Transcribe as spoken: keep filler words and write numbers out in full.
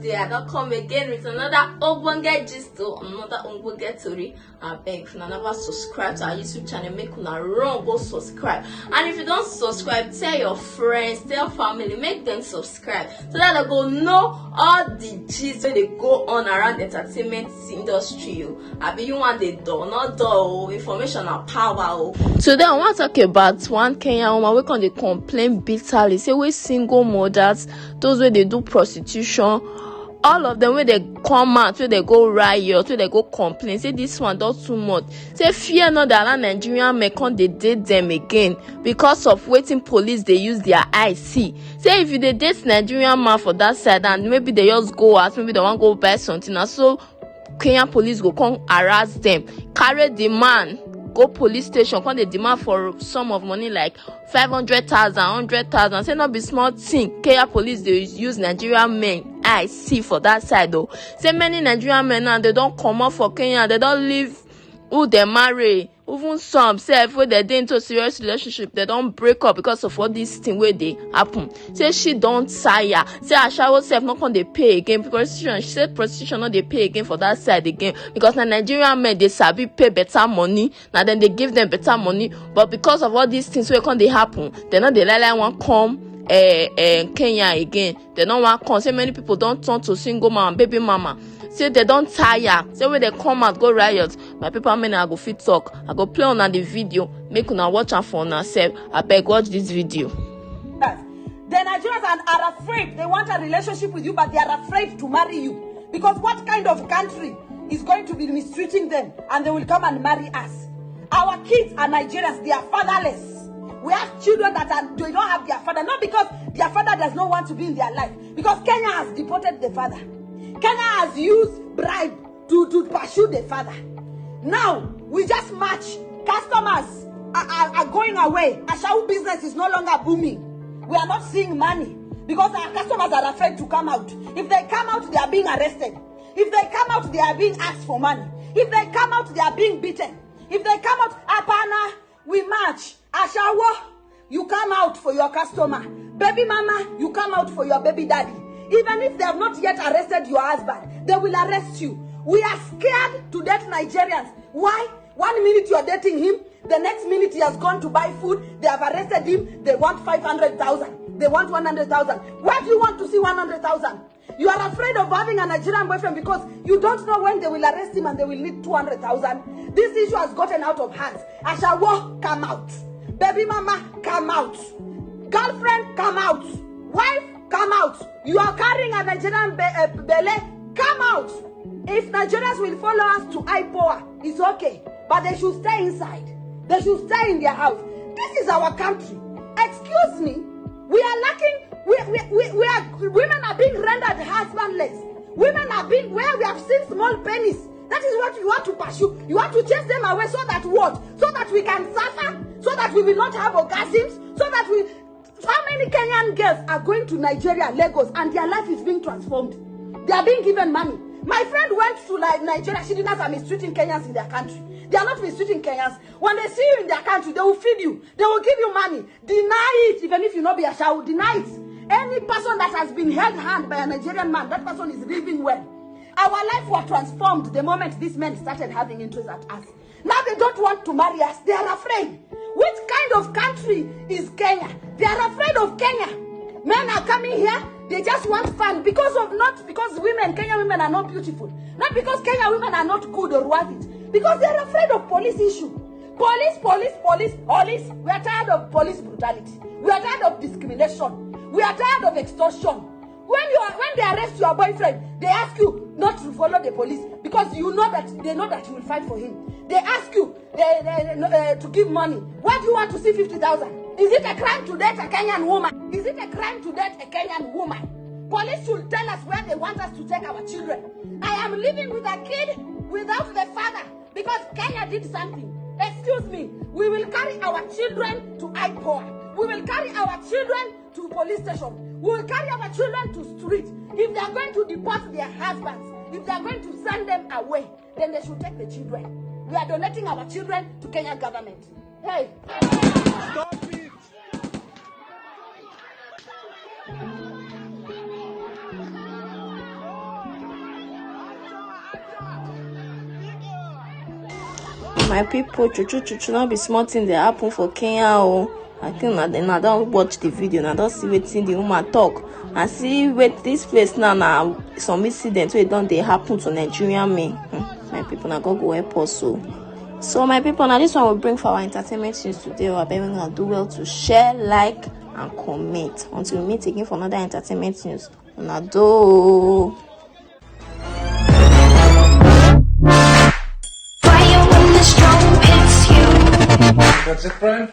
Today I don come again with another ogbonge gist o, another ogbonge tori. Abeg, if una never subscribe to our YouTube channel, make una run go subscribe. And if you don subscribe, tell your friends, tell family, make dem subscribe so that dem go know all the gist wey dey go on around entertainment industry o. Abi you wan dey dull? No dull o, information na power o. Today I wan talk about one Kenyan woman wey come dey complain bitterly say wey single mothers, those wey dey do prostitution, all of them wey dey come out, wey dey go riot, wey dey go complain say this one don too much. Say fear no dey allow Nigerian men come dey date them again because of wetin police dey use their eye see. Say if you dey date Nigerian man for that side and maybe they just go out, maybe they wan go buy something, na so Kenyan police go come harass them, carry the man go police station, come dey demand for sum of money like five hundred thousand, hundred thousand. Say no be small thing Kenya police dey use Nigerian men eye see for that side o. Say many Nigerian men now, they don comot for Kenya, they don leave who dem marry. Even some sef wey dem dey into serious relationship, dem don break up because of all this thing wey dey happen. Say she don tire. Say ashawo sef no come dey pay again because prostitution, she say prostitution no dey pay again for that side again because na Nigerian men dey sabi pay better money, na dem dey give them better money. But because of all these things wey come dey happen, dem no dey like like wan come eh, eh, Kenya again. Dem no wan come. Say many people don turn to single mama, baby mama. Say dem don tire. Say when dem come out go riot, my people, how many I go fit talk? I go play una the video, make una watch am for una sef. Abeg, watch this video. The Nigerians are, are afraid. They want a relationship with you, but they are afraid to marry you. Because what kind of country is going to be mistreating them and they will come and marry us? Our kids are Nigerians. They are fatherless. We have children that are, they don't have their father, not because their father does not want to be in their life, because Kenya has deported the father. Kenya has used bribe to, to pursue the father. Now, we just match. Customers are, are, are going away. Ashawo business is no longer booming. We are not seeing money because our customers are afraid to come out. If they come out, they are being arrested. If they come out, they are being asked for money. If they come out, they are being beaten. If they come out, hapana, we match. Ashawo, you come out for your customer. Baby mama, you come out for your baby daddy. Even if they have not yet arrested your husband, they will arrest you. We are scared to date Nigerians. Why? One minute you are dating him, the next minute he has gone to buy food, they have arrested him, they want five hundred thousand, they want one hundred thousand. Why do you want to see one hundred thousand? You are afraid of having a Nigerian boyfriend because you don't know when they will arrest him and they will need two hundred thousand. This issue has gotten out of hands. Ashawo, come out. Baby mama, come out. Girlfriend, come out. Wife, come out. You are carrying a Nigerian be- uh, belle, come out. If Nigerians will follow us to IPOA, it's okay. But they should stay inside. They should stay in their house. This is our country. Excuse me. We are lacking. We, we, we, we are, women are being rendered husbandless. Women are being, where we have seen small penis. That is what you want to pursue. You want to chase them away so that what? So that we can suffer, so that we will not have orgasms, so that we. How many Kenyan girls are going to Nigeria, Lagos, and their life is being transformed? They are being given money. My friend went to, like, Nigeria. She didn't have mistreating Kenyans in their country. They are not mistreating Kenyans. When they see you in their country, they will feed you. They will give you money. Deny it, even if you no be ashawo, deny it. Any person that has been held hand by a Nigerian man, that person is living well. Our life was transformed the moment these men started having interest at us. Now they don't want to marry us. They are afraid. Which kind of country is Kenya? They are afraid of Kenya. Men are coming here. They just want fun because of, not because women, Kenya women are not beautiful. Not because Kenya women are not good or worth it. Because they are afraid of police issue. Police, police, police, police. We are tired of police brutality. We are tired of discrimination. We are tired of extortion. When you are, when they arrest your boyfriend, they ask you not to follow the police because you know that they know that you will fight for him. They ask you, eh, eh, no, eh, to give money. Why do you want to see fifty thousand? Is it a crime to date a Kenyan woman? Is it a crime to date a Kenyan woman? Police should tell us where they want us to take our children. I am living with a kid without the father because Kenya did something. Excuse me, we will carry our children to IPOA. We will carry our children to police station. We will carry our children to street. If they are going to deport their husbands, if they are going to send them away, then they should take the children. We are donating our children to Kenya government. Hey! Stop it! My people, true true true true, no be small thing dey happen for Kenya o. I think na dem na don watch the video, na don see wetin the woman talk. I see wait this place now, na some incident wey don dey happen to Nigerian men. Hmm, my people, na God go help us o. So my people, na this one we bring for our entertainment news today o. Abeg, una do well to share, like, and comment. Until we meet again for another entertainment news, una do. Fire when the storm hits you. That's it, friend.